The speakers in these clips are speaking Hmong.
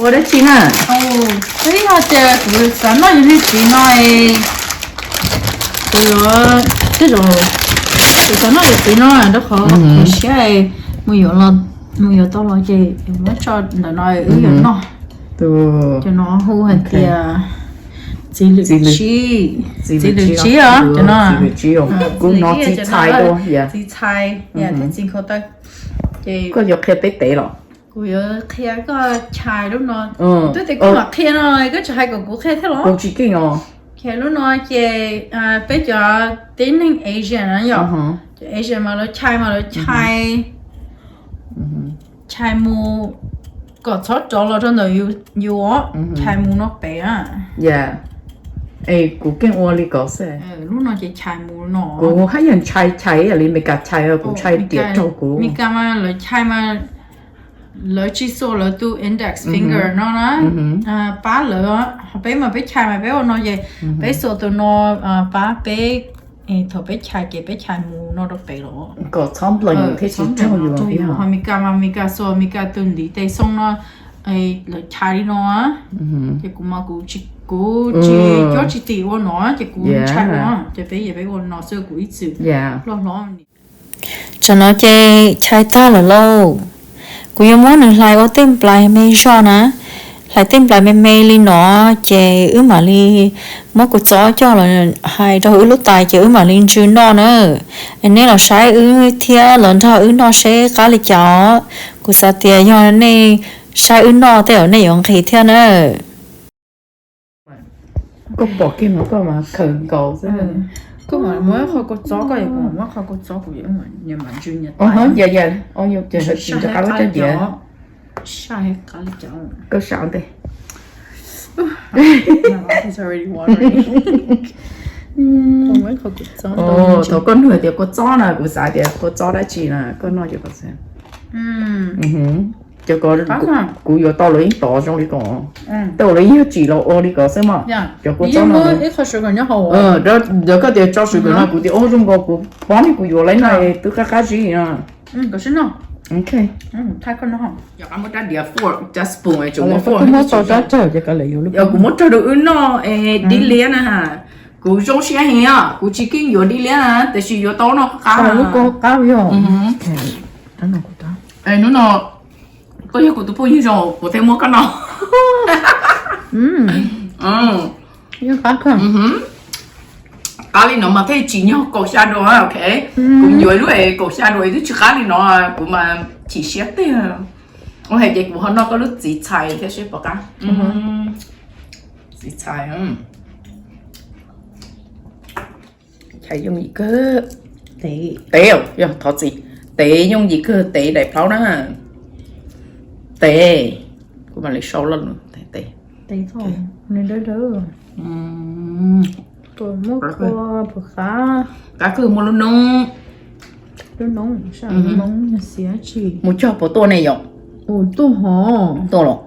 Ua dab tsi na? Twb yog tias kuv xav noj yus niag txiv no, kuv yuav, tej zaum kuv xav noj yus txiv no rau qhov kuv siab mus yuav, mus yuav tau los ces yuav muab tso ntawm no wb yuav noj. Cov no hu hais tias txiv lwm tsib, txiv lwm tsib os, cov no, txiv txhais, txiv txhais thiab txiv nkhaus taw. Ces koj yuav qhia peb tev los? Kuv yuav qhia koj chais lub no. Twb tias koj mam qhia no, koj tsis hais kom kuv qhia thiab los? Kuv tsis keej os. Chais lub no ces peb cov tib neeg Asian na yom, cov Asian mas lawv chais mas lawv chais, chais mus kom txhob rov los rau ntawm yus, chais mus no pem. Es kuv keej ua li ko xwb. Lub no ces chais mus no. Kuv haj yam ntshai chais ib yam li Meskas chais, kuv ntshai tiam raug kuv. Meskas mas lawv chais mas lawv tsis xuas lawv tus index finger no na, pab lawv. Peb mas peb chais mas peb ua no ces peb xuas tus no pab peb, thaum peb chais ces peb chais mus no rau pem los. Kom txhob nplees thiab tsis raug yus. Ho Meskas mas Meskas xuas Meskas tus ntiv tes xoo no, lawv chais li no. Ces kuv mas kuv tsis, kuv tsis cuab tsis tim ua no ces kuv ntshai ua, ces peb yam peb ua no xwb kuv ib txwm loj hlob. Tsam no ces chais tag lawm lauj. Kuv yuav muab nws hlais ua tej nplais me zog na, hlais tej nplais me me li no, ces wb mam li muab kua txob coj los hais rau wb lub tais ces wb mam li ntsw noj na. Es nej los saib wb thiab los nrog wb noj seb qab li cas os. Kuv xav tias yog nej saib wb noj tej zaum nej yuav nqis thiab na. Koj pom kiag no koj mas khaws nkaus xwb. Koj mam muab qhov kua txob, koj yuav muab qhov kua txob, kuv yuav mam ntsw nyias tais. Yog, yog, ces lawv tsis nco qab lub caj diav. Koj sam ntej. Thaum koj nug tias kua txob na, kuv xav tias kua txob dab tsi na, koj noj cov ko xwb. Cov ko kuv yuav tau lawv yeej tov zoo li ko, tej uas lawv yeej yog tsim los ua li ko xwb mas. Cov kua txob no, lawv koj tias tso sugar no kuv tias ua zoo nkaus kuv pom ne kuv yuav lawv no twb qab qab zib no. Ok. Yog qab muab rab diav fork, rab spoon, tsuas muab fork, yog kuv muab rau wb noj dib liab na. Kuv zoo siab heev os, kuv tsis keej yuav dib liab na, tiam sis yuav tau noj qab. Hnub no koj yog kuv tus phooj ywg zoo kuv thiaj muab koj noj. Qab li no mas thiaj tsim nyog kaum xya dua, ok. Kuv yuav lub es kaum xya dua twb tsis qab li no, kuv mas chim siab tiag. Ua hais tias kuv ho noj koj lub txiv txhais thiab seb puas qab. Txiv txhais. Chais yooj yim kawg. Tev, yog thov txim, tev yooj yim kawg, tev daim plaub na. Tev, kuv mam li sau loj lus tev. Qab kawg, muaj lub noob. Mus cog puas tuaj ne yom? Tuaj hov. Tuaj los.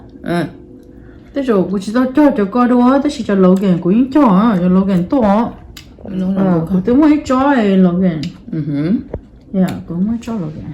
Tej zaum kuv tsis tau cog cov ko dua tab sis cov Logan kuv yeej cog, cov Logan tuaj. Kuv twb muaj ib tsob Logan. Kuv muaj ib tsob Logan.